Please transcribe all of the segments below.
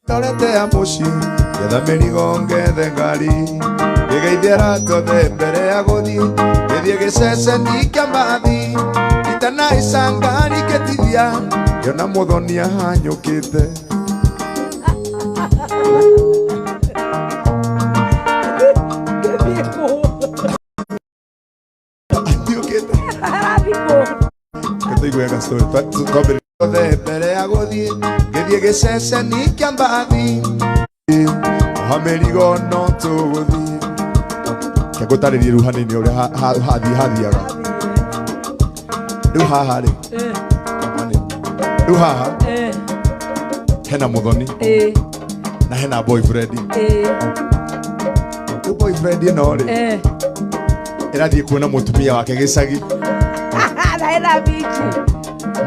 Ndorete ya mũciĩ ngetha mĩrigo ngethe ngari ngĩgeithia arata othe mbere ya gũthiĩ ngĩthiĩ gĩceceni kĩa mbathi itanaica ngari ngĩtithia ngĩona mũthoni ahanyũkĩte. Ngĩthiĩ kũ? Anyũkĩte. Arathiĩ kũ? Tũigue story twambĩrĩria othe mbere ya gũthiĩ ngĩthiĩ gĩceceni kĩa mbathi oha mĩrigo no tũgũthiĩ. Reke ngũtarĩrie rĩu hanini ũrĩa hathiĩ hathiaga rĩu haha rĩ. Rĩu haha hena mũthoni na hena boyfriend. Rĩu boyfriend ĩno rĩ ĩrathiĩ kuona mũtumia wake gĩcagi. Na ĩna bichi.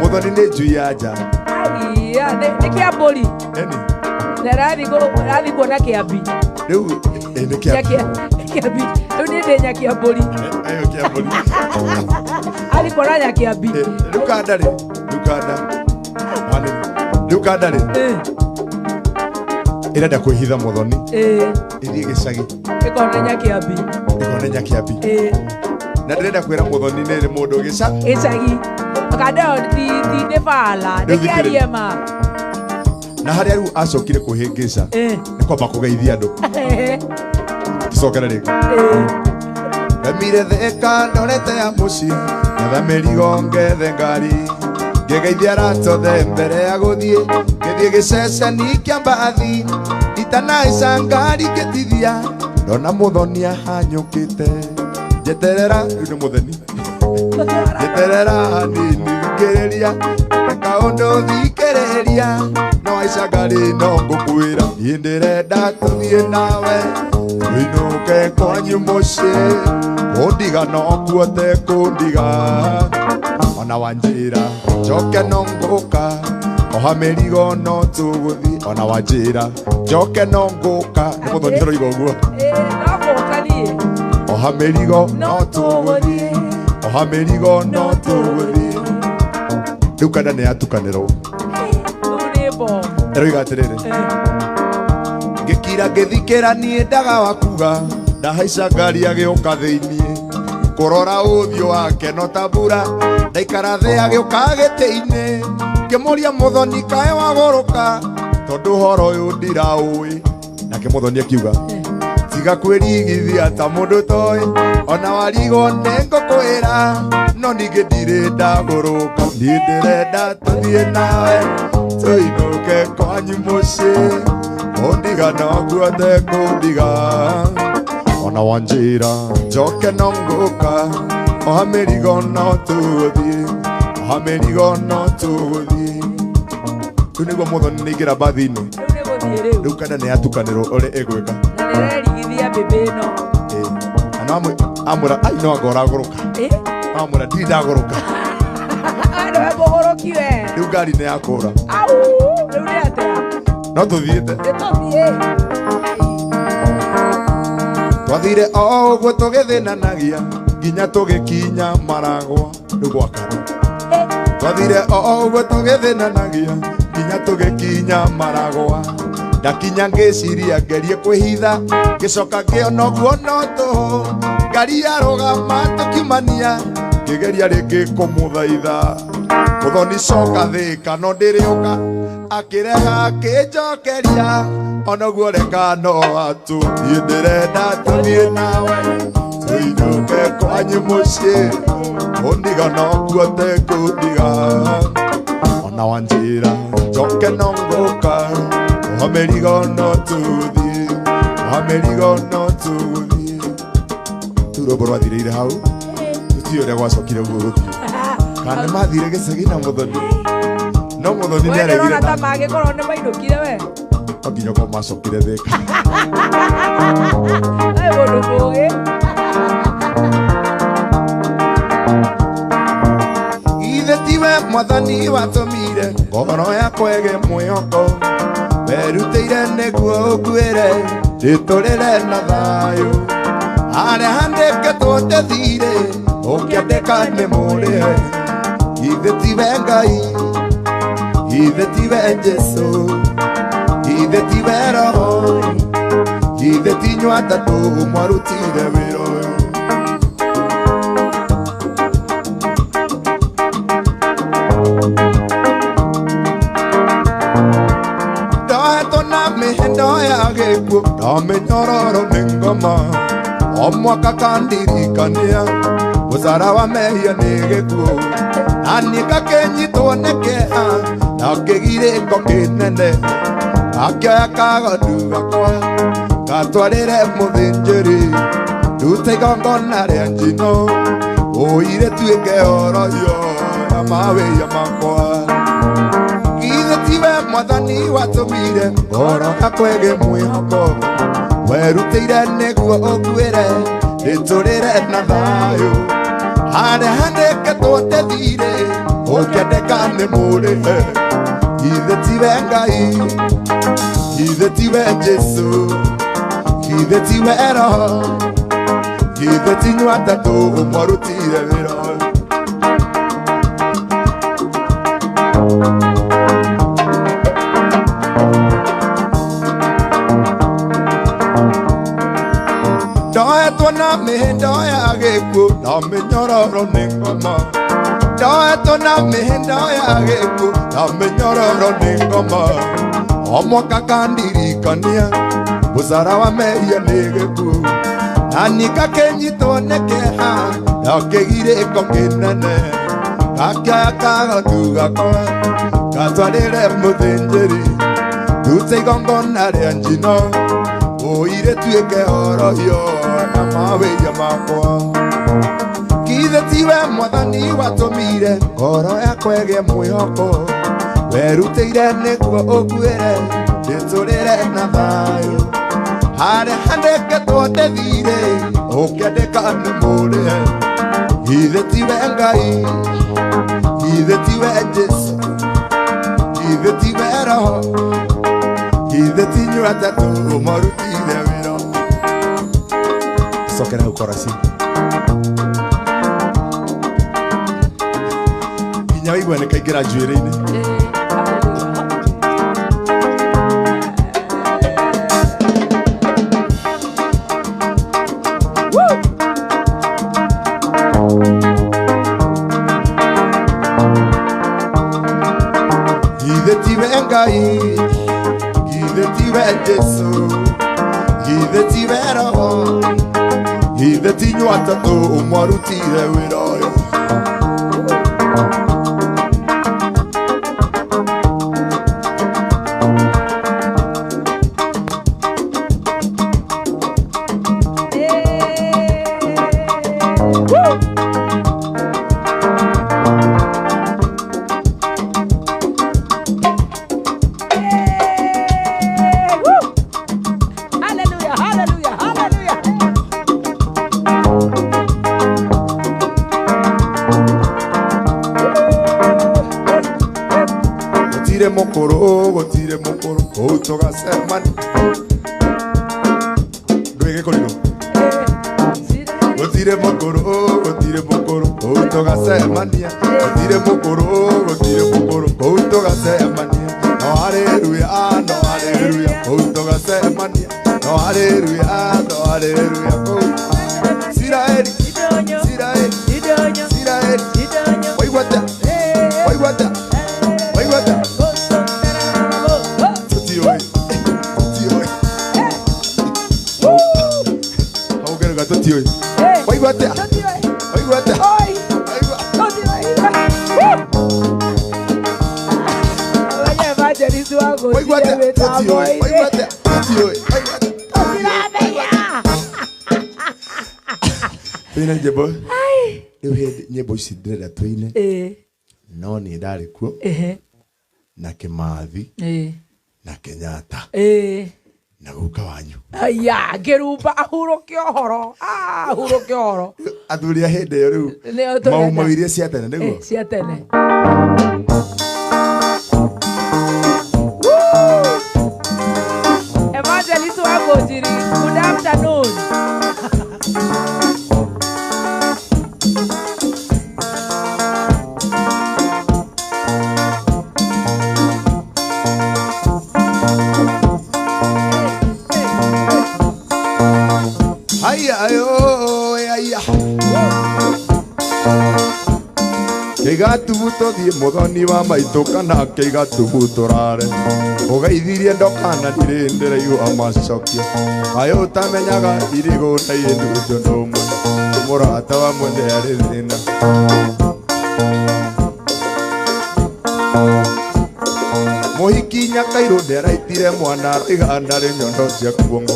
Mũthoni nĩ njui ya nja. Aiya, nĩ kĩambũri. Eni. Na ĩrathiĩ kuona kĩambi. Rĩu nĩ kĩa Kĩambi. Rĩu niĩ ndĩ nyakĩambũri. Ayo kĩambũri. Athiĩ kuona nyakĩambi. Rĩu kanda rĩ, rĩu kanda hanini, rĩu kanda rĩ ĩrenda kwĩhitha mũthoni ĩthiĩ gĩcagi. Ĩkone nyakĩambi. Ĩkone nyakĩambi. Na ndĩrenda kwĩra mũthoni nĩ rĩ mũndũ gĩca Gĩcagi. Kanda ĩyo ti nĩ bala. Nĩ Rĩu thikĩrĩria. kĩarie ma. Na harĩa rĩu acokire kwĩhĩngĩca nĩ kwamba kũgeithia andũ. Tũcokere rĩngĩ. Ndamire thika ndorete ya mũciĩ ngetha mĩrigo ngethe ngari ngĩgeithia arata othe mbere ya gũthiĩ ngĩthiĩ gĩceceni kĩa mbathi itanaica ngari ngĩtithia ndona mũthoni ahanyũkĩte njeterera rĩu nĩ mũtheni njeterera hanini thikĩrĩria kaũndũ thikĩrĩria no aica ngari no ngũkwĩra niĩ ndĩrenda tũthiĩ nawe tũinũke kwanyu mũciĩ kũndiga no kuote kũndiga ona wanjĩra njoke no ngũka oha mĩrigo no tũgũthiĩ ona wanjĩra njoke no ngũka nĩ mũthoni tũroiga ũguo. No gũka niĩ. Oha mĩrigo no tũgũthiĩ oha mĩrigo no tũgũthiĩ. Rĩu kanda nĩ yatukanĩrwo. Rĩu nĩ bomu. Ĩroiga atĩrĩrĩ ngĩkira ngĩthikĩra niĩ ndaga wa kuga ndahaica ngari agĩũka thĩiniĩ kũrora ũthiũ wake no ta mbura ndaikara thĩ agĩũka gĩtĩ-inĩ ngĩmũria mũthoni kaĩ wagũrũka tondũ ũhoro ũyũ ndiraũĩ nake mũthoni akiuga tiga kwĩrigithia ta mũndũ toĩ ona warigwo nĩ ngũkwĩra no ningĩ ndirĩ ndagũrũka niĩ ndĩrenda tũthiĩ nawe tũinũke kwanyu mũciĩ kũndiga no guothe kũndiga ona wanjĩra njoke no ngũka oha mĩrigo no tũgũthiĩ oha mĩrigo no tũgũthiĩ. Rĩu nĩguo mũthoni nĩ aingĩra mbathi-inĩ. Rĩu nĩ gũthiĩ rĩu. Rĩu kanda nĩ yatukanĩrwo ũrĩa ĩgwĩka. Na nĩrerigithia mbĩmbĩ ĩno. Na no amwĩra ai no anga ũragũrũka. Amwĩra ndirĩ ndagũrũka. Nĩwe mũgũrũki we. Rĩu ngari nĩ yakũra. Au, rĩu nĩ atĩa? No tũthiĩte. Nĩ tũthiĩ. Twathire o ũguo tũgĩthĩnanagia nginya tũgĩkinya maragwa rĩu gwakana. Twathire o ũguo tũgĩthĩnanagia nginya tũgĩkinya maragwa ndakinya ngĩciria ngerie kwĩhitha ngĩcoka ngĩona ũguo no tũhũ ngari yarũgama tũkiumania ngĩgeria rĩngĩ kũmũthaitha mũthoni coka thĩka no ndĩrĩũka akĩrega akĩnjokeria onoguo reka no atũ niĩ ndĩrenda tũthiĩ nawe tũinũke kwanyu mũciĩ kũndiga no kuote kũndiga ona wanjĩra njoke no ngũka oha mĩrigo no tũthiĩ oha mĩrigo no tũgũthiĩ. Rĩu rwĩmbo rwathirĩire hau tũtiũĩ ũrĩa gwacokire ũguo gũthiĩ kana nĩ mathire gĩcagi na mũthoni no mũthoni We nĩ aregire ndũrona ta na mangĩkorwo nĩ mainũkire we. No nginya ũkorwo macokire Thĩka. Wĩ mũndũ mũũgĩ. Ithe tiwe mwathani watũmire ngoro yakwa ĩgĩe mwĩhoko werutĩire nĩguo ũnguĩre ndĩtũrĩre na thayũ harĩa handĩkĩtwo ndĩthire ũkĩandĩka nĩ mũrĩhe ithe tiwe Ngai ithe tiwe Jesũ. Githĩ ti we Roho, githĩ ti inyuĩ atatũ mwarutire wĩra ũyũ. Ndohetwo na mĩhĩndo ya gĩkuũ na mĩnyororo nĩ ngoma, o mwaka kandirikania mũcara wa mehia nĩ gĩkuũ, na niĩ ngakĩnyitwo nĩ kĩeha na kĩgirĩko kĩnene, ngakĩoya kagondu gakwa ngatwarĩre mũthĩnjĩri, ndute igongona rĩa njino ũire tuĩke horohio ya mawĩhia makwa. Githĩ tiwe Mwathani watũmire ngoro yakwa ĩgĩe mwĩhoko, werutĩire nĩguo ũnguĩre ndĩtũrĩre na thayũ, harĩa handĩkĩtwo ndĩthire ũkĩandĩka nĩ mũrĩhe. Githĩ tiwe Ngai, githĩ tiwe Jesũ, githĩ tiwe Roho, githĩ ti inyuĩ atatũ mwarutire wĩra ũyũ. Ndohetwo na mĩhĩndo ya gĩkuũ na mĩnyororo nĩ ngoma, ndohetwo na mĩhĩndo ya gĩkuũ na mĩnyororo nĩ ngoma, o mwaka kandirikania mũcara wa mehia nĩ gĩkuũ, na niĩ ngakĩnyitwo nĩ kĩeha na kĩgirĩko kĩnene, ngakĩoya kagondu gakwa ngatwarĩre mũthĩnjĩri, ndute igongona rĩa njino ũire tuĩke horohio ya mawĩhia makwa. Githĩ tiwe Mwathani watũmire ngoro yakwa ĩgĩe mwĩhoko, werutĩire nĩguo ũnguĩre ndĩtũrĩre na thayũ, harĩa handĩkĩtwo ndĩthire ũkĩandĩka nĩ mũrĩhe. Githĩ tiwe Ngai, githĩ tiwe Jesũ, githĩ tiwe Roho, githĩ ti inyuĩ atatũ mwarutire wĩra. Cokera hau korasi nginya wĩigue nĩ kaingĩra njuĩrĩ-inĩ. Githĩ tiwe Ngai, githĩ tiwe Jesũ, githĩ tiwe Roho, githĩ ti inyuĩ atatũ mwarutire wĩra ũyũ. Hallelujah, hallelujah, hallelujah. Gũtirĩ mũkũrũ, gũtirĩ mũkũrũ, kũu tũgacemania. Ndũĩ gĩkũrinũ? Gũtirĩ mũkũrũ, gũtirĩ mũkũrũ, kũu tũgacemania. Gũtirĩ mũkũrũ, gũtirĩ mũkũrũ, kũu tũgacemania. No haleluya, no haleluya, kũu tũgacemania. No haleluya, no haleluya, kũu. Isiraeli, Isiraeli, Isiraeli, waigua atĩa? Waigua atĩa? Waigua atĩa? Tũtiũĩ, tũtiũĩ. Hau ũngĩrauga tũtiũĩ. Waigua atĩa? Waigua atĩa? Waigua. Waigua atĩa? Tũtiũĩ. Waigua atĩa? Tũtiũĩ. Waigua atĩa? Tũine nyĩmbo. Rĩu hĩndĩ nyĩmbo ici ndĩrenda tũine, no niĩ ndarĩ kuo na Kĩmathi na Kenyatta na guka wanyu. Aya, ngĩrumba ahurũke ũhoro, ahurũke ũhoro. Athuri a hĩndĩ ĩyo rĩu Nĩo tũrenda. maumau iria cia tene nĩguo. Cia tene. Evangelist Wangũnjiri, good afternoon. Kĩgatubu tũthiĩ mũthoni wa maitũ kana kĩgatubu tũrare ũgeithirie ndokana ndirĩ ndĩraigua macokio kaĩ ũtamenyaga irigũ na indu ũndũ ũmwe mũrata wa mwene arĩ thĩna. Mũhiki Nyakairũ nĩaraitire mwana aroiga ndarĩ nyondo cia kuongo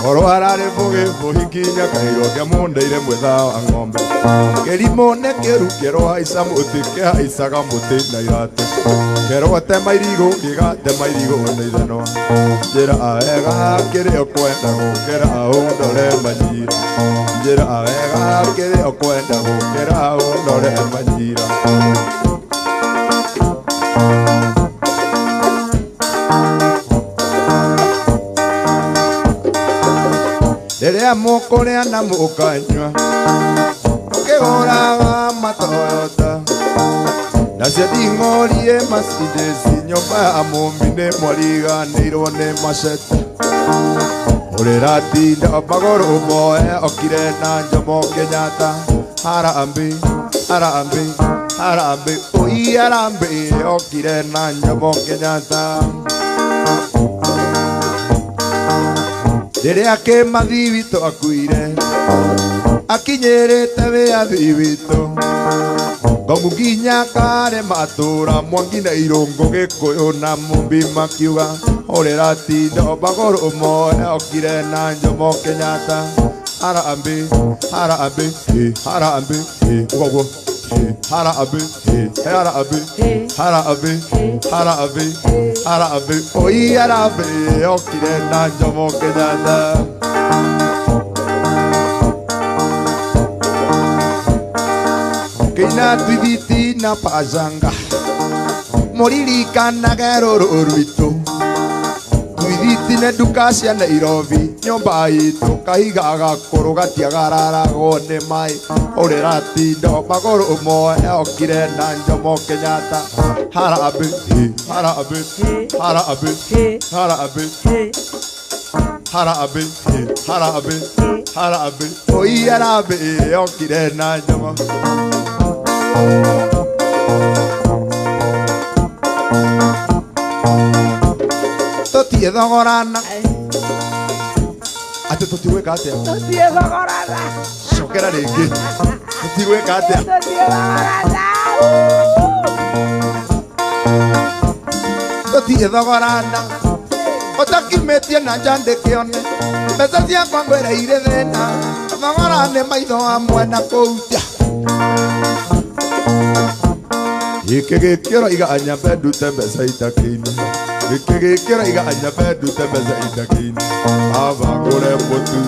oro ararĩ mũgĩ mũhiki Nyakairũ ngĩamũndeire mwĩtha wa ng'ombe kĩrimũ nĩ kĩru kĩero haica mũtĩ kĩhaicaga mũtĩ na iratũ kĩero tema irigũ gĩgatema irigũ na ithanwa njĩra wega kĩrĩa ũkwenda gũkĩra ũndore manyira njĩra wega kĩrĩa ũkwenda gũkĩra ũndore manyira. Rĩrĩa mũkũrĩa na mũkanyua mũkĩgũraga matoyota nacio nding'orie Mercedes nyũmba ya mũmbi nĩ mwariganĩirwo nĩ macete ũrĩratinda magũrũ moe okire na Jomo Kenyatta harambĩ harambĩ harambĩ oi harambĩ okire na Jomo Kenyatta. Rĩrĩa Kĩmathi witũ akuire akinyĩrĩte wĩyathi witũ Ngongu nginya kare matũra Mwangi na Irũngũ Gĩkũyũ na Mumbi makiuga ũrĩratinda magũrũ moe okire na Jomo Kenyatta harambĩ harambĩ harambĩ ũguo harambĩ harambĩ harambĩ harambĩ harambĩ oi harambĩ okire na Jomo Kenyatta. Kĩina twithiti na pazanga mũririkanage rũrũ rwitũ twithiti nĩ nduka cia Nairobi nyũmba itũ kahiga gakũrũ gatiagararagwo nĩ maĩ ũrĩratinda magũrũ moe okire na Jomo Kenyatta harambĩ harambĩ harambĩ harambĩ harambĩ harambĩ harambĩ oi harambĩ okire na Jomo. Tũthiĩ thogorana atĩ tũtigwĩka atĩa Tũthiĩ thogorana cokera rĩngĩ tũtigwĩka atĩa tũthiĩ thogorana tũthiĩ thogorana ũtakiumĩtie na nja ndĩkĩone mbeca ciakwa ngwĩra irĩ thĩna thogora nĩ maitho hamwe na kũu nja gĩkĩ gĩkĩroiga nyambe ndute mbeca itakĩine gĩkĩ gĩkĩroiga nyambe ndute mbeca itakĩine aba ngũre mũtu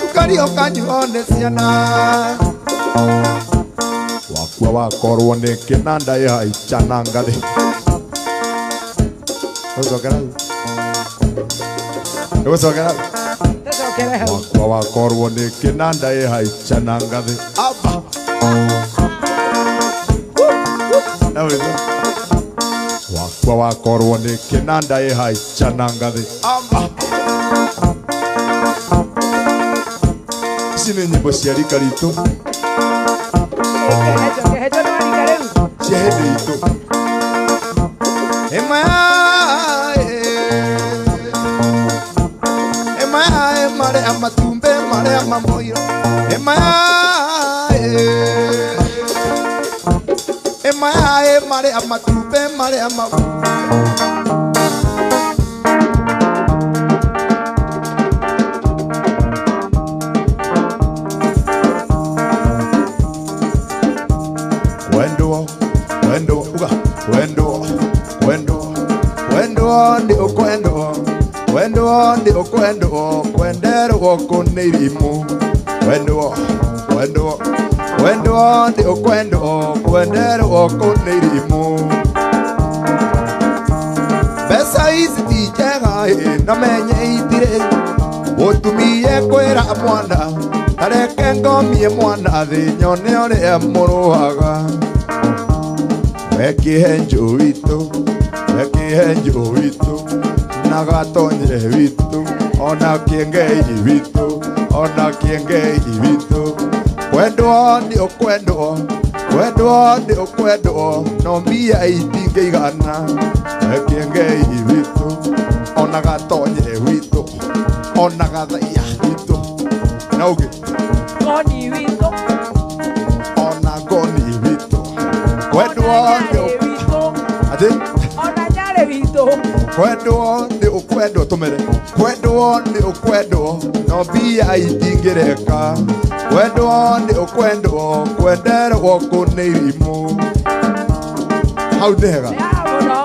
cukari ũkanyuo nĩ ciana wakua wakorwo nĩ kĩnanda ĩhaica na ngathĩ ũcokera ũcokera tũcokere hau wakua wakorwo nĩ kĩnanda ĩhaica na ngathĩ aba wakua wakorwo nĩ kĩnanda ĩhaica na ngathĩ aba. Ici nĩ nyĩmbo cia rika ritũ Kĩhecho nĩ warika rĩu cia hĩndĩ itũ ĩma marĩa matumbĩ marĩa mamoiro ĩma marĩa matumbĩ marĩa ma wendo wendo uga wendo wendo wendo ndi ukwendo wendo ndi ukwendo kwenderwo kũ nĩ irimũ wendo wendo wendo ndi ukwendo kwenderwo kũ nĩ irimũ mbeca ici ti njega ĩ na menye itirĩ ũtumie kwĩra mwana tareke ngomie mwana thĩ nyone ũrĩa mũrũaga wekĩhenjo witũ wekĩhenjo witũ na gatonye witũ ona kĩengei witũ ona kĩengei witũ Kwendwo nĩ ũkwendwo, kwendwo nĩ ũkwendwo, no mbia itingĩigana. Kĩengei witũ, ona gatonye witũ, ona gathaiya witũ. Na ũngĩ? Ngoni witũ. Ona ngoni witũ. Kwendwo nĩ witũ. Atĩ? Ona nyarĩ witũ. Kwendwo nĩ ũkwendwo, tũmere. Kwendwo nĩ ũkwendwo, no mbia itingĩreka. Kwendwo nĩ ũkwendwo, kwenderwo kũ nĩ irimũ. Hau nĩ hega. Ya mũno.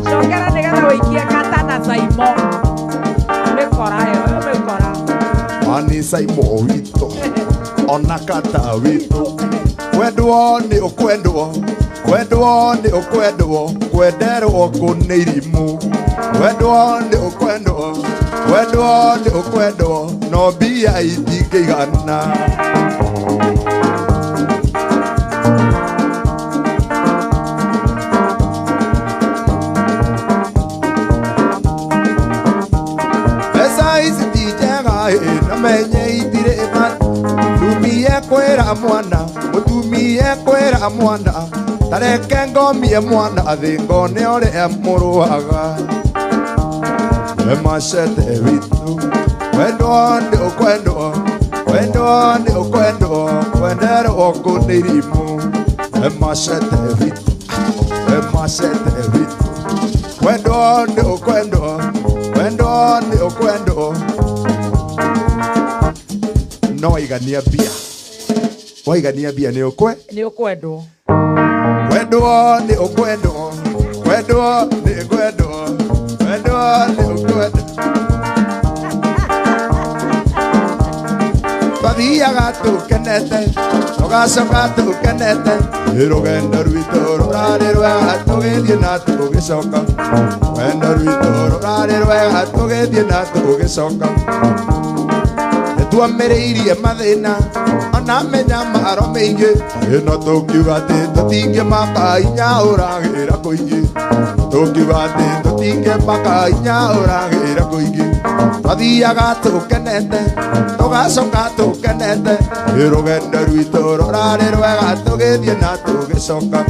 Cokera nĩgetha wĩikie kata na Saimo. Mĩkora ĩyo, ĩyo mĩkora. Ani Saimo witũ, ona kata witũ. Kwendwo nĩ ũkwendwo, kwendwo nĩ ũkwendwo, kwenderwo kũ nĩ irimũ. Kwendwo nĩ ũkwendwo, kwendwo nĩ ũkwendwo, no mbia itingĩigana. Mbeca ici ti njega ĩ, na menye itirĩ bata. Tumie kwĩra mwana, mũtumie kwĩra mwana, tareke ngomie mwana, thingo nĩ ũrĩa mũrũaga. Macete witũ, kwendwo nĩ ũkwendwo, kwendwo nĩ ũkwendwo, kwenderwo kũ nĩ irimũ. Macete witũ, macete witũ, kwendwo nĩ ũkwendwo, kwendwo nĩ ũkwendwo. No waigania mbia, waigania mbia nĩ ũkwe? Nĩ ũkwendwo. Kwendwo nĩ ũkwendwo, kwendwo nĩ ũkwendwo, kwendwo nĩ ũkwendwo. Twathiaga tũkenete, tũgacoka tũkenete, rũgendo rwitũ rũrarĩ rwega tũgĩthiĩ na tũgĩcoka. Rũgendo rwitũ rũrarĩ rwega tũgĩthiĩ na tũgĩcoka. Nĩtuomĩrĩirie mathĩna ona mĩnyamaro mĩingĩ, ĩno tũkiuga atĩ tũtingĩmaka inya ũragĩra kũingĩ. Tũkiuga atĩ tũtingĩmaka inya ũragĩra kũingĩ. Twathiaga tũkenete, tũgacoka tũkenete, rũgendo rwitũ rũrarĩ rwega tũgĩthiĩ na tũgĩcoka.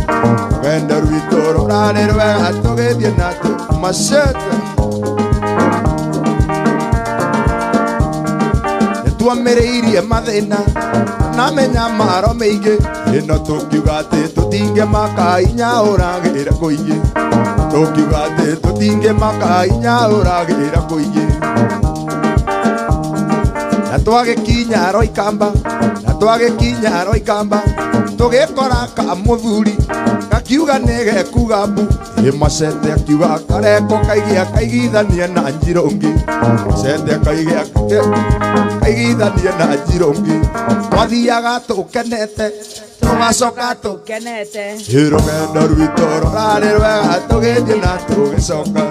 Rũgendo rwitũ rũrarĩ rwega tũgĩthiĩ na tũmacete. Tuomĩrĩirie mathĩna na mĩnyamaro mĩingĩ, ĩno tũkiuga atĩ tũtingĩmaka inya ũragĩra kũingĩ. Tũkiuga atĩ tũtingĩmaka inya ũragĩra kũingĩ. Na twagĩkinya Roikamba, na twagĩkinya Roikamba, tũgĩkora ka mũthuri gakiuga nĩ gekuga mbu. Ĩ macete akiuga kareko kaigĩa kaigithanie na njirũngi. Macete kaigĩa kaigithanie na njirũngi. Twathiaga tũkenete, tũgacoka tũkenete, rũgendo rwitũ rũrarĩ rwega tũgĩthiĩ na tũgĩcoka.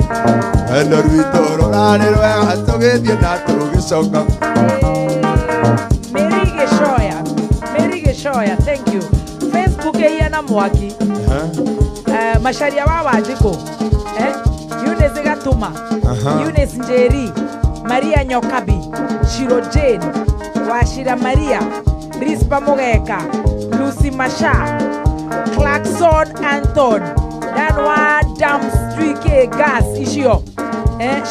Rũgendo rwitũ rũrarĩ rwega tũgĩthiĩ na tũgĩcoka. Mary Gĩcoya, Mary Gĩcoya, thank you. Facebook ĩhiana mwaki. Macharia wa Wanjikũ, Eunice Gatuma, Eunice Njeri, Maria Nyokabi, Shiro Jane, Wachira Maria, Rispa Mugeka, Lucy Masha, Clarkson Anton, Danwa Dams 3K Gas icio,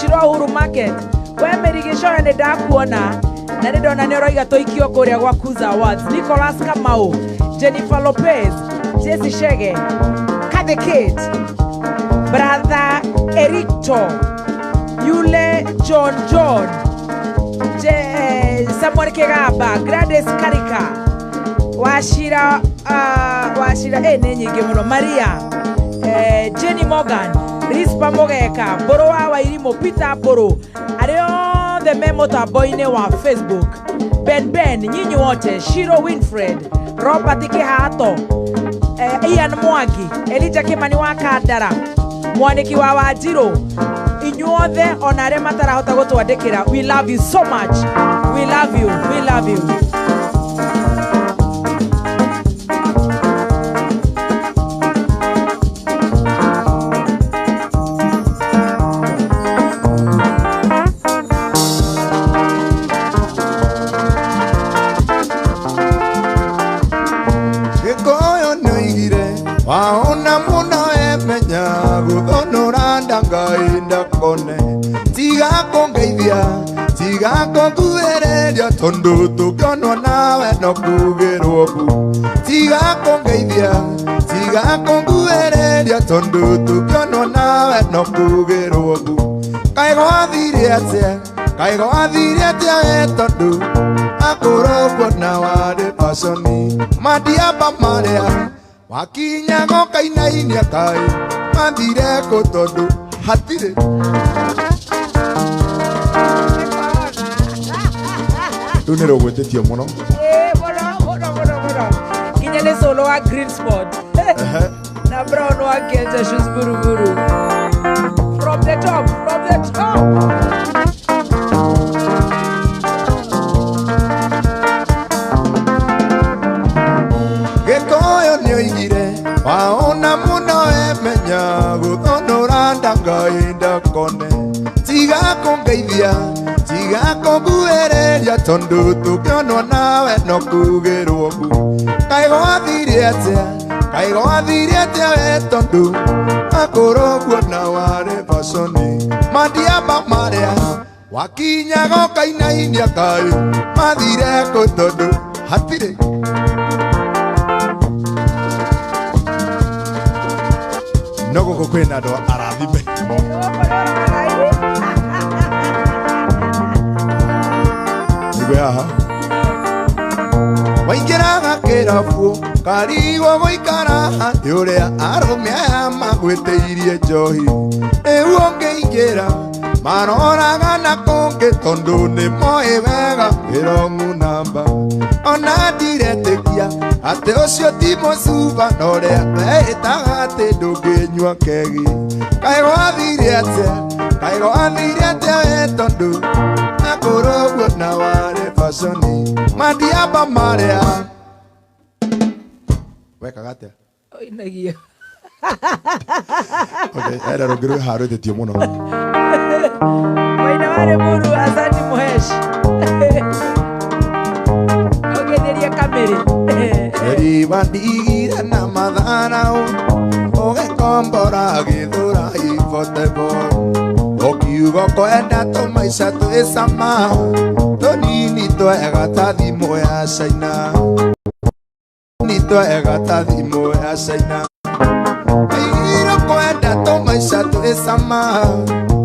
Shiro Uhuru Market. We Mary Gĩcoya nĩ ndakuona na nĩ ndona nĩ ũroiga tũikio kũrĩa gwa Kuza Awards. Nicholas Kamau, Jennifer Lopez, Jesse Shege, Kathy Kate, Brother Ericto, Yule John John, Samuel Kegaba, Gladys Karika, Wachira, Wachira, nĩ nyingĩ mũno, Maria, Jenny Morgan, Rispa Mugeka, Mbũrũ wa Wairimũ, Peter Mbũrũ, arĩa othe me mũtambo-inĩ wa Facebook, Ben Ben, nyinyi wote, Shiro Winfred, Robert Kihato, Ian Mwangi, Elijah Kimani wa Kandara, Mwaniki wa Wanjirũ, inyuothe ona arĩa matarahota gũtwandĩkĩra, we love you so much. We love you, we love you. kũngeithia tiga kũnguhĩrĩria tondũ tũngĩonwo nawe no kugĩrwo mbu tiga kũngeithia tiga kũnguhĩrĩria tondũ tũngĩonwo nawe no kugĩrwo mbu kaĩ gwathire atĩa kaĩ gwathire atĩa we tondũ akorwo na warĩ paconi mandiamba marĩa wakinya gokainainia kaĩ mathire kũ tondũ hatirĩ. Rĩu nĩ rũgwĩtĩtio mũno. Mũno mũno mũno mũno nginya nĩ solo wa green spot na brown wa Kenja shoes buruburu. From the top, from the top. Gĩkũyũ nĩoigire waona mũno emenya gũthũnũra ndangai ndakone tiga kũngeithia tiga kũnguhĩrĩria tondũ tũngĩonwo nawe no kugĩrwo mbu kaĩ gwathire atĩa kaĩ gwathire atĩa we tondũ akorwo kuona warĩ baconi mandiamba marĩa wakinya gokainainia kaĩ mathire kũ tondũ hatirĩ. No gũkũ kwĩna andũ arathime. Nĩguo haha waingĩraga kĩrabu karigwo gũikara nĩ ũrĩa arũme aya magwĩtĩirie njohi rĩu ũngĩingĩra maroraga na kũngĩ tondũ nĩ moĩ wega wĩrongu namba ona ndiretĩkia atĩ ũcio ti mũcuba na ũrĩa weĩtaga atĩ ndũngĩnyua kegi kaĩ gwathire atĩa kaĩ gwathire atĩa we tondũ akorwo na warĩ baconi mandiamba marĩa wekaga atĩa. Oinagia. Okay, era rũngĩ rwĩ haha rwĩtĩtio mũno. Waina wale muru asante Muhesh. Ogetheria kamere. Eri wandigire na matharau ũgĩkombora gĩthũra ibotebo ũkiuga kwenda tũmaica twĩ cama tũnini twega ta thimũ ya Caina ni twega ta thimũ ya Caina aigire kwenda tũmaica twĩ cama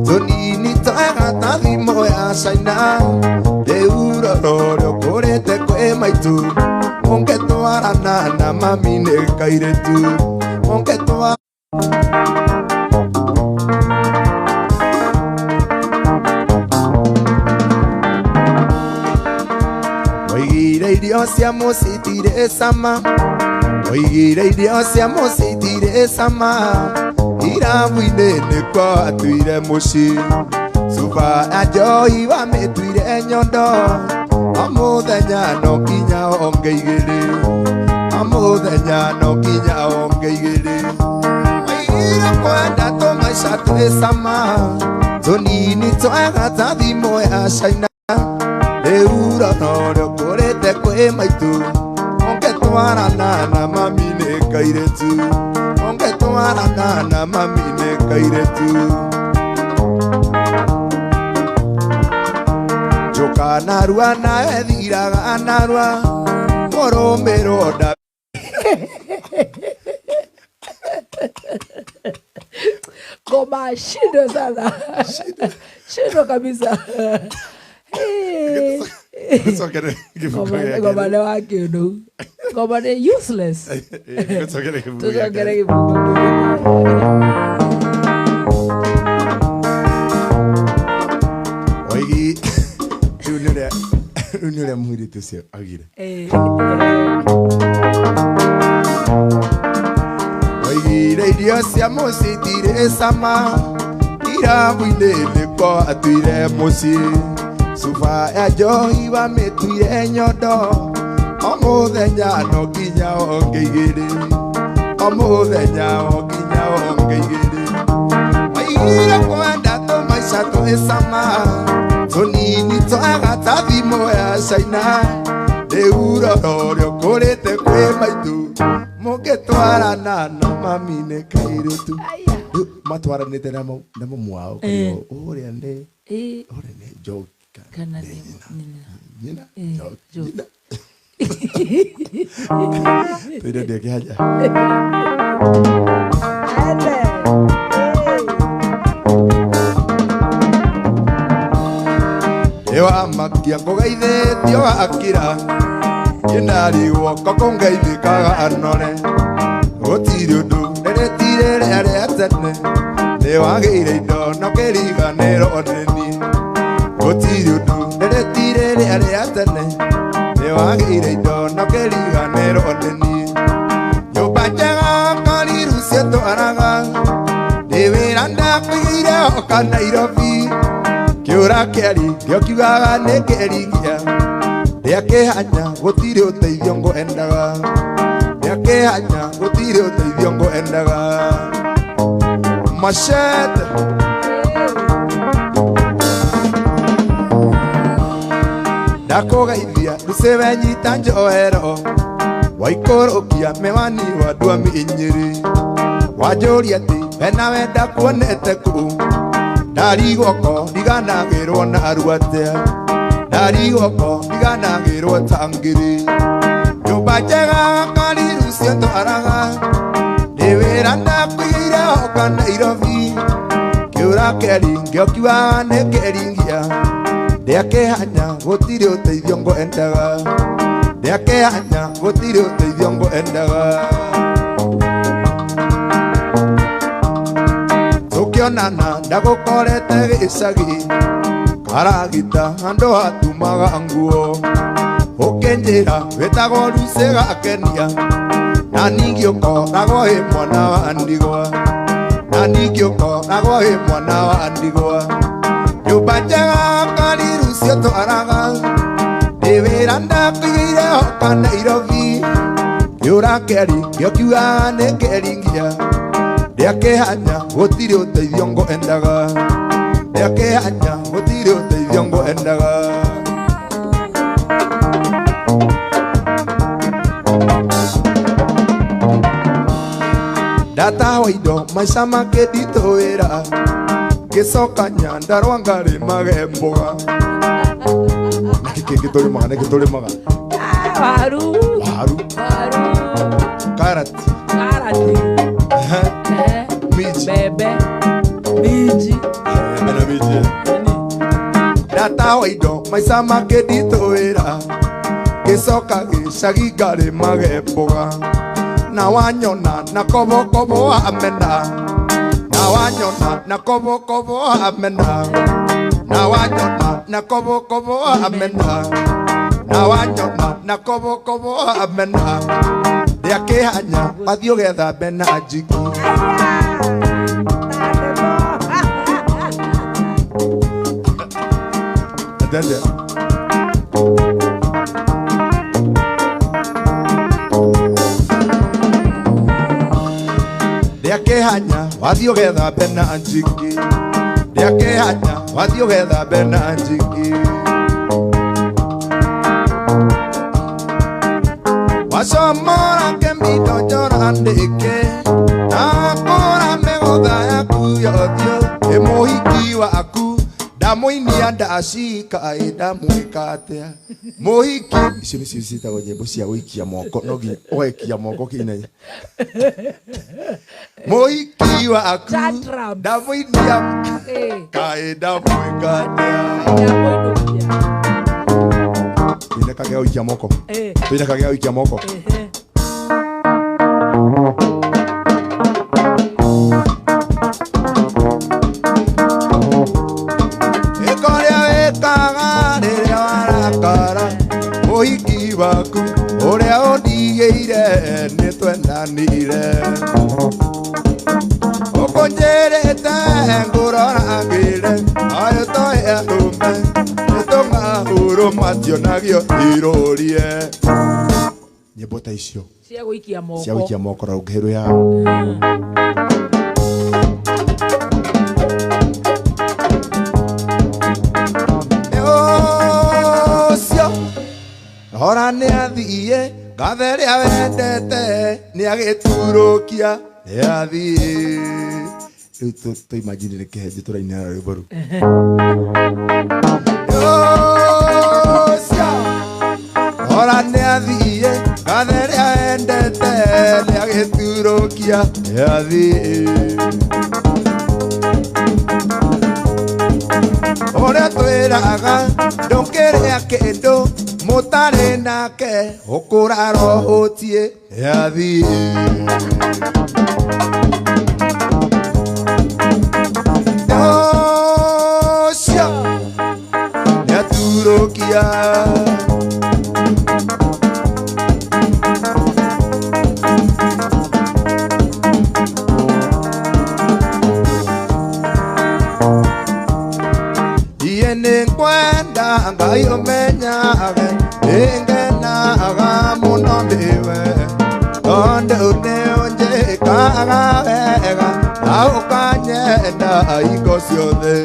tũnini twega ta thimũ ya Caina rĩu rororo ũkũrĩte kwĩ maitũ ũngĩtwarana na mami nĩ kairĩtu ũngĩtwara. Oigire irio cia mũciĩ itirĩ cama oigire irio cia mũciĩ itirĩ cama irabu-inĩ nĩkuo atuire mũciĩ cuba ya njohi wamĩtuire nyondo o mũthenya no nginya onge igĩrĩ o mũthenya no nginya onge igĩrĩ oigire kwenda tũmaica twĩ cama tũnini twega ta thimũ ya Caina rĩu rororo ũkũrĩte kwĩ maitũ ũngĩtwarana na mami nĩ kairĩtu ũngĩtwarana na mami nĩ kairĩtu njũka narua nawe thiraga narua mũrũmĩrwo nda. Ngoma shindwa sana. Shindwa kabisa. Ngoma nĩ wa kĩndũ. Ngoma nĩ useless. Tũcokere gĩbungo. Oigi rĩu nĩ ũrĩa rĩu nĩ ũrĩa mũirĩtu ũcio augire. Oigire irio cia mũciĩ itirĩ cama irabu-inĩ nĩkuo atuire mũciĩ cuba ya njohi wamĩtuire nyondo o mũthenya no nginya onge igĩrĩ o mũthenya o nginya onge igĩrĩ oigire kwenda tũmaica twĩ cama tũnini twega ta thimũ ya Caina rĩu rororo ũkũrĩte kwĩ maitũ mũngĩtwarana na mami nĩ kairĩtu. Matwaranĩte na mamu wao ũrĩa nĩ ũrĩa nĩ Njoki kana nĩ nyina nyina tũire ndĩ kĩhanya. Ewa makia ngũgeithĩtio akira kĩndarigwo koko ngeithĩkaga anore gũtirĩ ũndũ rĩrĩtire rĩa rĩa tene nĩwagĩire indo no kĩriganĩrwo nĩ niĩ gũtirĩ ũndũ rĩrĩtire rĩa rĩa tene nĩwagĩire indo no kĩriganĩrwo nĩ niĩ nyũmba njega kariru ciatwaraga nĩ wĩra ndakũigĩire oka Nairobi kĩũra kĩari kĩo kiugaga nĩ kĩringia rĩa kĩhanya gũtirĩ ũteithio ngwendaga rĩa kĩhanya gũtirĩ ũteithio ngwendaga machete ndakũgeithia rũcĩwe nyita njohero waikũrũkia mĩwani wa ndwami inyĩrĩ wanjũria atĩ wena wenda kuonete kũ ndarigwo ndiganagĩrwo na ruatia ndarigwo ndiganagĩrwo ta ngiri nyũmba njega kariru ciatwaraga nĩ wĩra ndakũigĩire oka Nairobi kĩũra kĩaringio kiugaga nĩ kĩringia rĩa kĩhanya gũtirĩ ũteithio ngwendaga rĩa kĩhanya gũtirĩ ũteithio ngwendaga tũkĩonana ndagũkorete gĩcagi karagita handũ hatumaga nguo ũkĩnjĩra wĩtagwo Lucy gakenia na ningĩ ũkoragwo wĩ mwana wa ndigwa na ningĩ ũkoragwo wĩ mwana wa ndigwa nyũmba njega kariru ciatwaraga nĩ wĩra ndakũigĩire oka Nairobi kĩũra kĩaringio kiugaga nĩ kĩringia rĩa kĩhanya gũtirĩ ũteithio ngwendaga rĩa kĩhanya gũtirĩ ũteithio ngwendaga. Ndatahwo indo maica makĩnditũĩra ngĩcoka Nyandarua ngarĩmage mboga. Nĩkĩ kĩngĩ tũrĩmaga? Nĩkĩ tũrĩmaga? Waru waru waru karati karati minji bebe minji bebe na minji. Ndatahwo indo maica makĩnditũĩra ngĩcoka gĩcagi ngarĩmage mboga na wanyona na kobokobo amena na wanyona na kobokobo amena na wanyona na kobokobo amena na wanyona na kobokobo amena rĩa kĩhanya wathiĩ ũgethambe na njiki. Atende. Rĩa kĩhanya wathiĩ ũgethambe na njiki rĩa kĩhanya wathiĩ ũgethambe na njiki wacomora kĩmbindo njora ndĩke nakũra mĩgũtha yaku yothiũ ĩ mũhiki waku ndamũinia ndacika ĩ ndamwĩka atĩa mũhiki. Icio nĩcio ciĩtagwo nyĩmbo cia gũikia moko no nginya ũgaikia moko kĩinaina mũhiki waku ndamũinia kaĩ ndamwĩka atĩa. Tuine kagĩa gũikia moko tuine kagĩa gũikia moko. Ĩkorĩa wĩkaga rĩrĩa warakara mũhiki waku ũrĩa ũndigĩire nĩ twendanire ũkũnjĩrĩte ngũroragĩre ayũ toĩ arũme nĩtũng'ahũrũ mationagio irũrie. Nyĩmbo ta icio cia gũikia moko cia gũikia moko na ũngĩhĩrwo ya ũcio hora nĩathiĩ ngathe ĩrĩa wendete nĩagĩturũkia nĩathiĩ Rĩu tũ imagine nĩ kĩhenjĩ tũrainĩra rwĩmbo rũu. Ora nĩathiĩ ngathe ĩrĩa endete nĩagĩturũkia nĩathiĩ. Ũrĩa twĩraga ndũkĩrĩa kĩndũ mũtarĩ nake ũkũrara ũhũtiĩ nĩathiĩ. Ũcio nĩaturũkia. Nĩngwenda Ngai ũmenyage nĩngenaga mũno nĩwe tondũ nĩũnjĩkaga wega na ũkanyenda hingo ciothe.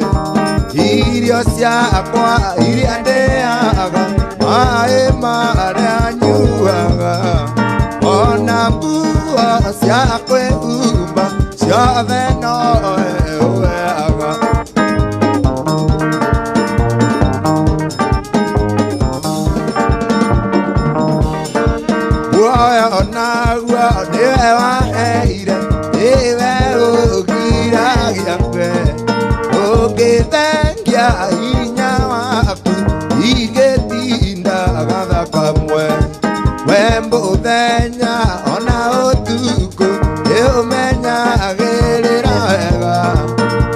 Irio ciakwa iria ndĩaga maĩ marĩa nyuaga ona nguo cia kwĩhumba ciothe nowe ũheaga. Muoyo naguo nĩwe waheire nĩwe ũgiragia ngwe ũngĩthengia hinya waku ingĩtinda gathakamwe. We mũthenya ona ũtukũ nĩũmenyagĩrĩra wega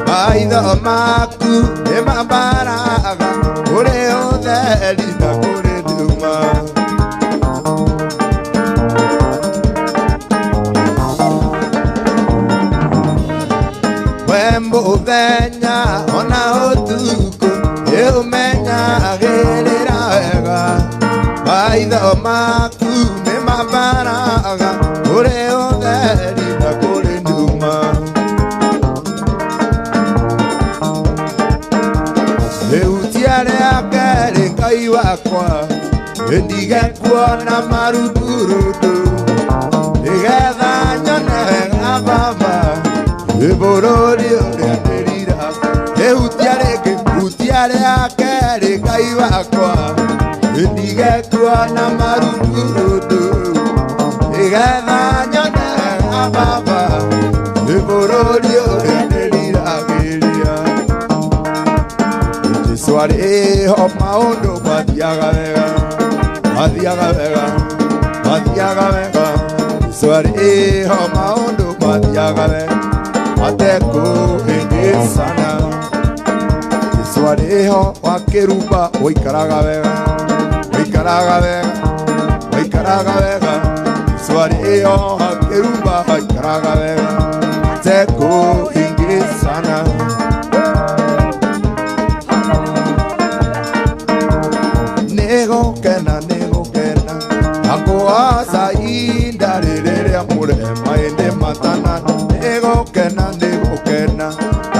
maitho maku nĩmambaraga kũrĩ ũtheri na kũrĩ nduma. Mũthenya ona ũtukũ nĩũmenyagĩrĩra wega maitho maku nĩmambaraga kũrĩ ũtheri na kũrĩ nduma. Ihutia rĩa kerĩ Ngai wakwa ndige kuona maruturundu nĩgetha nyone wega Baba bũrũri ũrĩa ndĩrira. Ihutia rĩngĩ hutia rĩa kerĩ Ngai wakwa ndige kuona maruturundu nĩgetha nyone wega Baba bũrũri ũrĩa ndĩriragĩria. Jesũ arĩ ho maũndũ mathiaga wega mathiaga wega mathiaga wega. Jesũ arĩ ho maũndũ mathiaga wega matekũhĩngĩcana. Jesũ arĩ ho wa kĩrumba ũikaraga wega ũikaraga wega ũikaraga wega. Jesũ arĩ ho wa kĩrumba ũikaraga wega matekũhĩngĩcana. Nĩgũkena nĩgũkena akũaca ihinda rĩrĩa mũrema ĩndĩ matana. Nĩgũkena nĩgũkena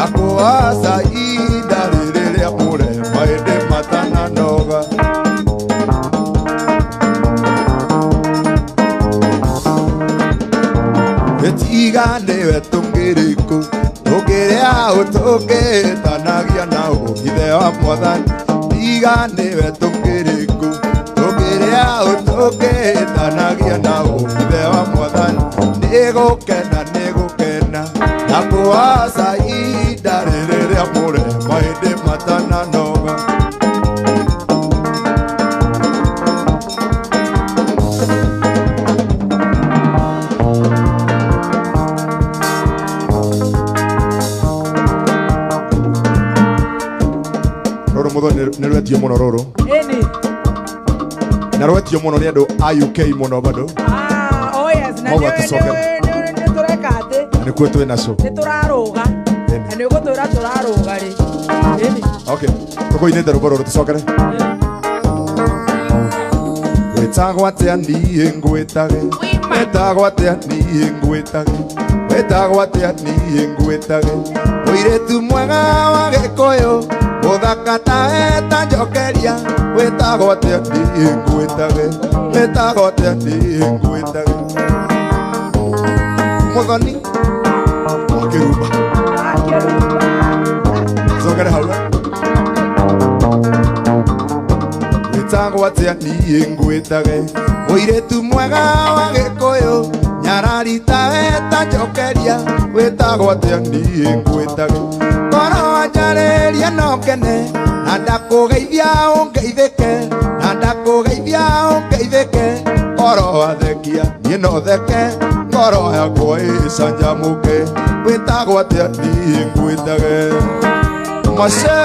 akũaca ihinda rĩrĩa mũrema ĩndĩ matananoga. Ĩtiga nĩwe tũngĩrĩkũ tũngĩrĩa ũtũngĩtanagia na ithe wa Mwathani. Tiga nĩwe tũngĩrĩkũ tũngĩrĩa ũtũngĩtanagia na ithe wa Mwathani. Nĩgũkena nĩgũkena na kũaca ihinda rĩrĩa mũrema ĩndĩ matananoga. Rũrũ mũthoni nĩ rwetio mũno rũrũ. Ĩni. Na rwetio mũno nĩ andũ a UK mũno bado. Oh yes, na nĩ tũreka atĩ. Na nĩkuo twĩ nacio. Nĩ tũrarũga. Na nĩ ũgũtwĩra tũrarũga rĩ. Ĩni. Okay, tũkũinĩte rwĩmbo rũrũ tũcokere. Wĩtagwo atĩa niĩ ngwĩtage wĩtagwo atĩa niĩ ngwĩtage wĩtagwo atĩa niĩ ngwĩtage mũirĩtu mwega wa Gĩkũyũ mũthaka ta eta njokeria wĩtagwo atĩa niĩ ngwĩtage wĩtagwo atĩa niĩ ngwĩtage. Mũthoni wa kĩrumba. Wĩtagwo atĩa niĩ ngwĩtage mũirĩtu mwega wa Gĩkũyũ nyararita weta njokeria wĩtagwo atĩa niĩ ngwĩtage ngoro wanjarĩria no ngene na ndakũgeithia ũngeithĩke na ndakũgeithia ũngeithĩke ngoro wathekia niĩ no theke ngoro yakwa ĩcanjamũke wĩtagwo atĩa niĩ ngwĩtage Mase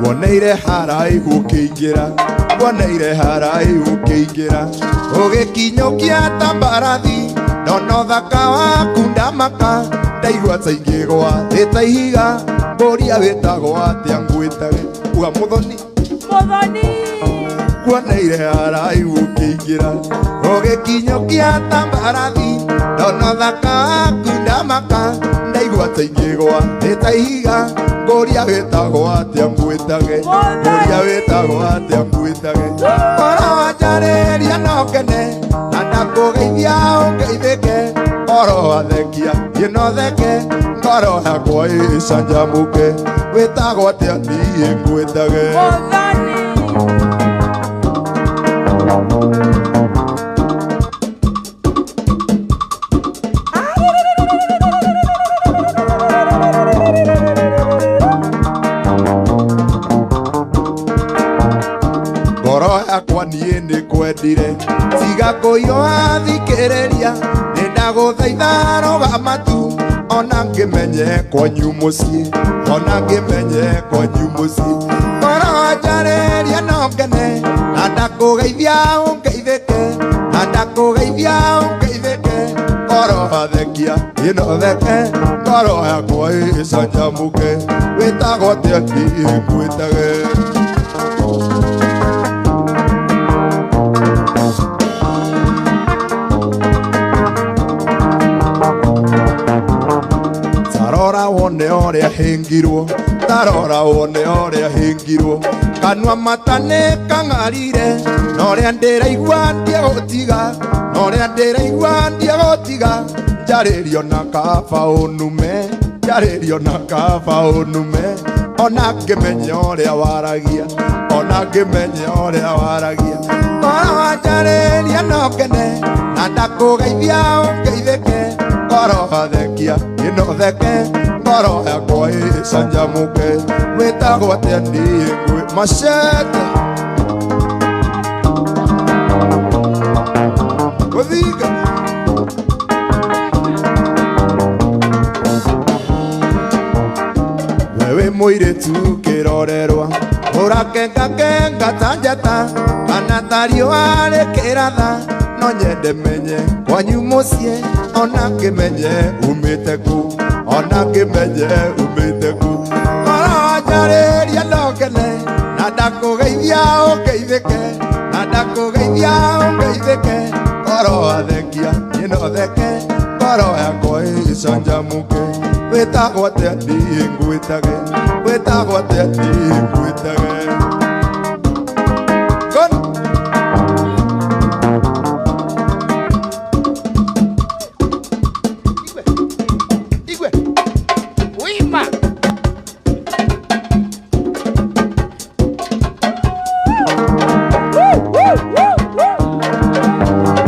Woneire haraihu ũkĩingĩra woneire haraihu ũkĩingĩra ũgĩkinyũkia ta mbarathi ndona ũthaka waku ndamaka ndaigua ta ingĩgwa thĩ ta ihiga mbũria wĩtagwo atĩa ngwĩtage uga Muthoni Muthoni woneire haraihu ũkĩingĩra ũgĩkinyũkia ta mbarathi ndona ũthaka waku ndamaka ndaigua ta ingĩgwa thĩ ta ihiga ngũria wĩtagwo atĩa ngwĩtage ngũria wĩtagwo atĩa ngwĩtage ngoro wanjarĩria no ngene na ndakũgeithia ũngeithĩke ngoro wathekia niĩ no theke ngoro yakwa ĩcanjamũke wĩtagwo atĩa niĩ ngwĩtage Muthoni Ngoro yakwa niĩ nĩ kwendire tiga kũiyũa thikĩrĩria nĩ ndagũthaitha rũgama tu ona ngĩmenye kwanyu mũciĩ ona ngĩmenye kwanyu mũciĩ ngoro wanjarĩria no ngene na ndakũgeithia ũngeithĩke na ndakũgeithia ũngeithĩke ngoro wathekia niĩ no theke ngoro yakwa ĩcanjamũke wĩtagwo atĩa niĩ ngwĩtage Tarora wone ũrĩa hĩngirwo tarora wone ũrĩa hĩngirwo kanua mata nĩ kang'arire na ũrĩa ndĩraigua ndiegũtiga na ũrĩa ndĩraigua ndiegũtiga njarĩrio na kaba ũnume njarĩrio na kaba ũnume ona ngĩmenya ũrĩa waragia ona ngĩmenya ũrĩa waragia ngoro wanjarĩria no ngene na ndakũgeithia ũngeithĩke ngoro wathekia niĩ no theke ngoro yakwa ĩcanjamũke wĩtagwo atĩa niĩ ngwĩ Machete Gũthinga Wewe mũirĩtu kĩrorerwa ũrakengakenga ta njata kana ta riũa rĩkĩratha no nyende menye kwanyu mũciĩ ona ngĩmenye umĩte kũ ona ngĩmenye umĩte kũ ngoro wanjarĩria no ngene na ndakũgeithia ũngeithĩke na ndakũgeithia ũngeithĩke ngoro wathekia niĩ no theke ngoro yakwa ĩcanjamũke wĩtagwo atĩa niĩ ngwĩtage wĩtagwo atĩa niĩ ngwĩtage Gon Igwe Wima Woo, woo, woo, woo.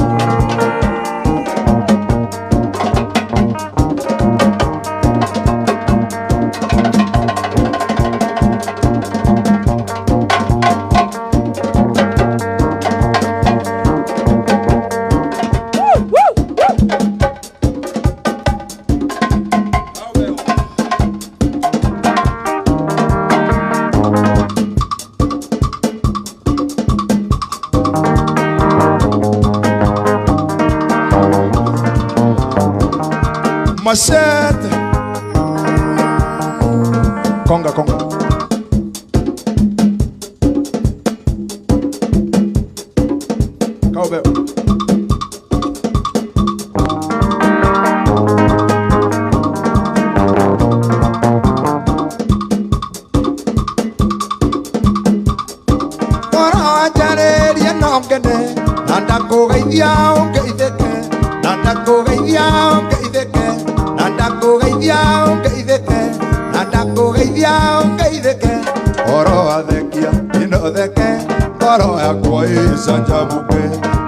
Machete Conga, conga Cowbell Ngoro wanjarĩria Ndakũgeithia ũngeithĩke, na ndakũgeithia ũngeithĩke, na ndakũgeithia ũngeithĩke. Oro wathekia ino theke, ngoro yakwa ĩcanjamũke.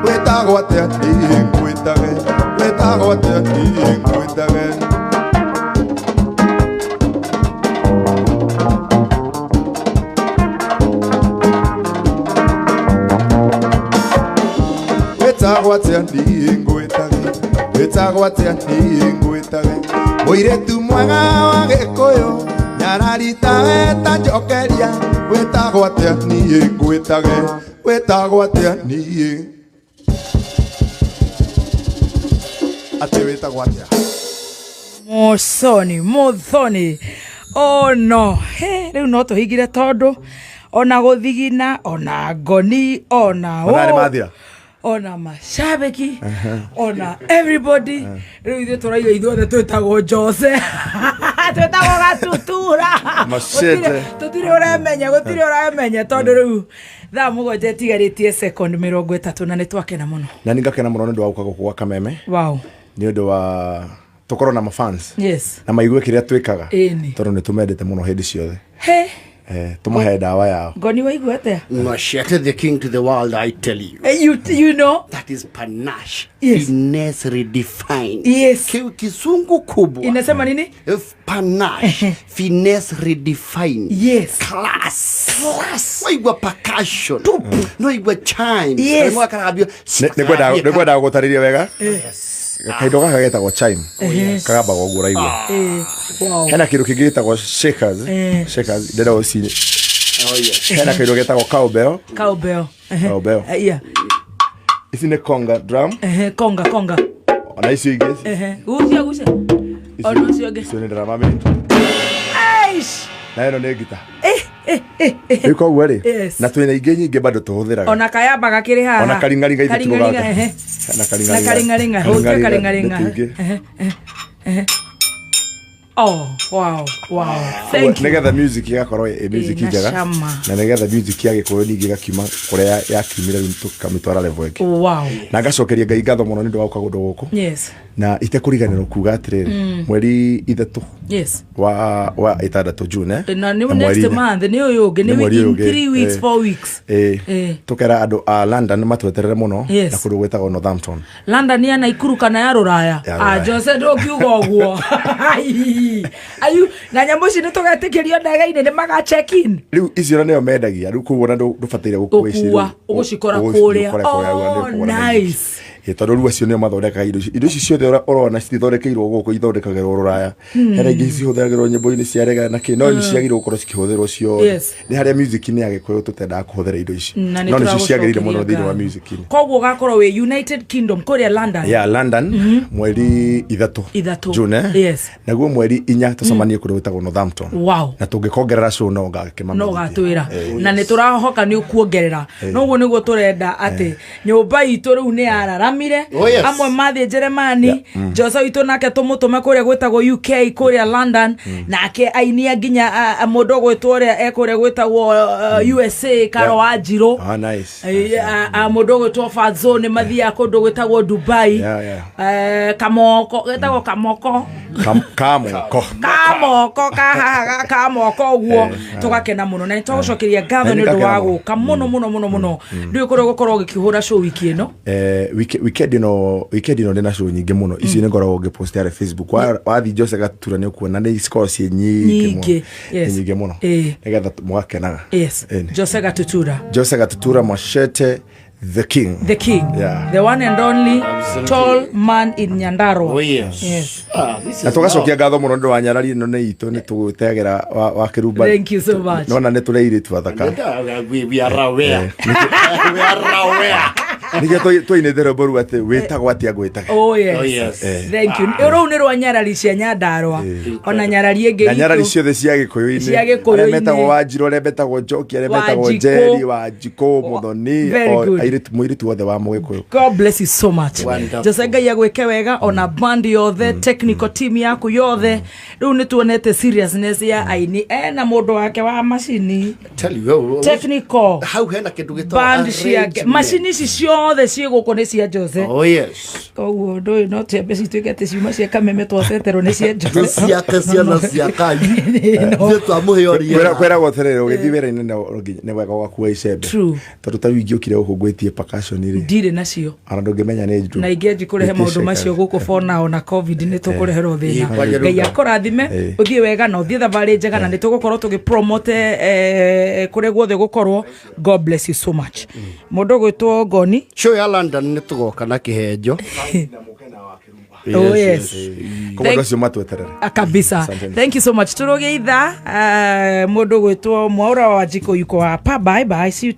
Wĩtagwo atĩa niĩ ngwĩtage, wĩtagwo atĩa niĩ ngwĩtage. Wĩtagwo atĩa niĩ ngwĩtage, wĩtagwo atĩa niĩ ngwĩtage. Mũirĩtu mwega wa Gĩkũyũ, nyararita weta njokeria. Wĩtagwo atĩa niĩ ngwĩtage, wĩtagwo atĩa niĩ. Atĩ wĩtagwo atĩa? Muthoni, Muthoni. Oh no, he, rĩu no tũhingire tondũ ona gũthigina, ona ngoni, ona Mathaa nĩ ũ, mathira. ona macabĩki, ona everybody. Rĩu ithuĩ tũraiga ithuothe twĩtagwo Jose. Twĩtagwo Gatutura. Machete. Tũtirĩ ũremenya, gũtirĩ ũremenya tondũ rĩu thaa 7 ĩtigarĩtie second 30 na nĩ twakena mũno. Na nĩ ngakena mũno nĩ ũndũ wa gũka gũkũ gwa Kameme. Wow. Nĩ ũndũ wa tũkorwo na mafans. Yes. Na maigue kĩrĩa twĩkaga. Ĩni. Tondũ nĩ tũmendete mũno hĩndĩ ciothe. He, Tũmahe ndawa yao. Ngoni waigua atĩa? Machete the king to the world, I tell you. You know. That is panache. Yes. Finesse redefined. Yes. Kizungu kubwa. Inasema nini? If panache, finesse redefined. Yes. Class. Class. Waigua percussion. Waigua chimes. Yes. Nĩ ngwendaga gũtarĩria wega. Kaindo gaka getagwo chime. Kagambaga ũguo ũraigua. Wow. Hena kĩndũ kĩngĩ gĩtagwo shakers. Shakers ndĩrenda gũci. Oh, yes. Hena kĩndũ gĩtagwo cowbell. Cowbell. Cowbell. Yeah. Ici nĩ conga drum. Konga, konga. Ona icio ingĩ. Gucia, gucia. Ona ũcio ũngĩ. Icio nĩ drama mate. Aish. Na ĩno nĩ ngita. Rĩu koguo rĩ, Yes. na twĩna ingĩ nyingĩ bado tũhũthĩraga. Ona kayamba gakĩrĩ haha. Ona karingaringa ithuĩ Karingaringa, tũgaga. ehe. Na karingaringa. Na karingaringa. Hũtia karingaringa. Nĩ tũingĩ. Oh, wow, wow. Thank you. Nĩgetha music ĩgakorwo ĩ music Ĩna njega cama. na nĩgetha music ya Gĩkũyũ ningĩ ĩgakiuma kũrĩa yakiumire rĩu tũkamĩtwara level ĩngĩ. Wow. Na ngacokeria Ngai ngatho mũno nĩ ũndũ wa gũka kũndũ gũkũ. Yes. Na itekũriganĩrwo kuga atĩrĩrĩ, mweri 3 Yes. wa 6 June, Na nĩ Na mweri next inya. month, nĩ ũyũ ũngĩ, Nĩ nĩ mweri in ũyũ ũngĩ. 3 weeks, 4 weeks. Tũkera andũ a London matweterere mũno Yes. na kũndũ gwĩtagwo Northampton. London ya Naikuru kana ya Rũraya? Ya Rũraya. Ah, Jose ndũngiuga ũguo. Ai. Ayu, na nyamũ ici nĩ tũgetĩkĩrio ndege-inĩ nĩ maga check in. Rĩu icio na nĩo mendagia, rĩu koguo na ndũbataire gũkua ici Gũkua, rĩu. ũgũcikora Ũgũcikora kũrĩa. kũrĩa, Oh, nĩ ũkũgũra na indo ici. nice. Tondũ rĩu acio nĩo mathondekaga indo ici. Indo ici ciothe ũrona citithondekeirwo gũkũ, ithondekagĩrwo Rũraya. Hena ingĩ cihũthagĩrwo nyĩmbo-inĩ cia reggae na kĩ, no nĩ ciagĩrĩirwo gũkorwo cikĩhũthĩrwo ciothe. Yes. Nĩ harĩa music-inĩ ya Gĩkũyũ tũtendaga kũhũthĩra indo ici. Na nĩ No nĩcio ciagĩrĩire mũno tũragũcokeria thĩinĩ wa ngatho. music-inĩ. Koguo ũgakorwo wĩ United Kingdom kũrĩa London. Ya London mweri 3 Ithatũ. June, Yes. Naguo mweri 4 tũcemanie kũndũ gwĩtagwo Northampton. Wow. Na tũngĩkongerera show no ngakĩmamenyithia. No gatwĩra. Na nĩ tũrahoka nĩ ũkuongerera. Noguo nĩguo tũrenda atĩ nyũmba itũ rĩu nĩ yararamire. Oh, yes. Amwe mathiĩ Jeremani, Jose witũ nake tũmũtũme kũrĩa gwĩtagwo UK, kũrĩa London, nake ainia nginya mũndũ ũgwĩtwo ũrĩa e kũrĩa gwĩtagwo USA, Karo Wanjirũ. Ah, nice. Mũndũ ũgwĩtwo Fazo nĩ mathiaga kũndũ gwĩtagwo Dubai. Yeah, yeah. Kamoko, gwĩtagwo Kamoko. Kamoko. Kamoko, kahaha, kamoko ũguo. Tũgakena mũno. Na nĩ twagũcokeria ngatho Na nĩ ũndũ wa nĩ ngakena mũno. gũka mũno, mũno, mũno, mũno. Ndiũĩ kũrĩa ũgũkorwo ũgĩkĩhũra show wiki ĩno. Weekend ĩno ndĩna show nyingĩ mũno. Ici nĩ ngoragwo ngĩpost harĩa Facebook. Wathiĩ Jose Gatura nĩ ũkuona nĩ cikoragwo ciĩ nyingĩ mũno. Nyingĩ, yes. Nĩ nyingĩ mũno. Nĩgetha mũgakenaga. Yes. Jose Gatutura. Jose Gatutura Machete the king. The king. Yeah. The one and only Absolutely. tall man in Nyandarua. Oh, yes. Yes. Ah, this is Na tũgacokia now. ngatho mũno nĩ ũndũ wa nyarari ĩno nĩ itũ, nĩ tũgwĩteagĩra wa kĩrumba. Thank you so much. Nona nĩ tũrĩ airĩtu athaka. We are aware. We are aware. Nĩkĩo twainĩte rwĩmbo rũu atĩ wĩtagwo atĩa ngwĩtage. Oh, yes. Oh, yes. Thank you. Rũu nĩ rwa nyarari cia Nyandarua. Ona nyarari ĩngĩ Na nyarari itũ. ciothe cia Gĩkũyũ-inĩ. Cia Gĩkũyũ-inĩ. Arĩa metagwo Wanjirũ, arĩa metagwo Njoki, arĩa metagwo Wanjikũ. Njeri, Wanjikũ, Muthoni, Very o good. mũirĩtu wothe wa Mũgĩkũyũ. God bless you so much. Wonderful. Jose Ngai agwĩke wega ona band yothe, technical team yaku yothe. Rĩu nĩ tuonete seriousness ya aini ena mũndũ wake wa macini. Tell you, oh, oh, Technical. Hau hena kĩndũ gĩtagwo Band ciake. arrangement. Macini ici ciothe. Ciothe ciĩ gũkũ nĩ cia Jose. Oh yes. Koguo ũndũ ũyũ no tiambe cituĩke atĩ ciuma cia kameme twaceterwo nĩ cia Jose. Nĩ ciake ciana cia kai. Ithuĩ twamũhe o rĩera. Kwĩragwo atĩrĩrĩ, ũgĩthiĩ wĩra-inĩ nĩ wega ũgakua icembe. True. Tondũ ta rĩu ingĩũkire gũkũ ngwĩtie percussion rĩ, Ndirĩ nacio. Ona ndũngĩmenya nĩ njũ. Na ingĩanji kũrehe maũndũ macio gũkũ for now na COVID nĩ tũkũreherwo thĩna. Kwanja Ngai rĩu. akũrathime, ũthiĩ wega na ũthiĩ thabarĩ njega, na nĩ tũgũkorwo tũgĩ promote kũrĩa guothe gũkorwo. God bless you so much. Mũndũ ũgwĩtwo Ngoni. Show ya London nĩ tũgoka na kĩhenjo. Oh, yes. Koguo andũ acio matweterere. Ah, kabisa. Asante. Thank you so much. Tũrũgĩitha mũndũ ũgwĩtwo Mwaura wa Wanjikũ yuko hapa. Bye bye, see you.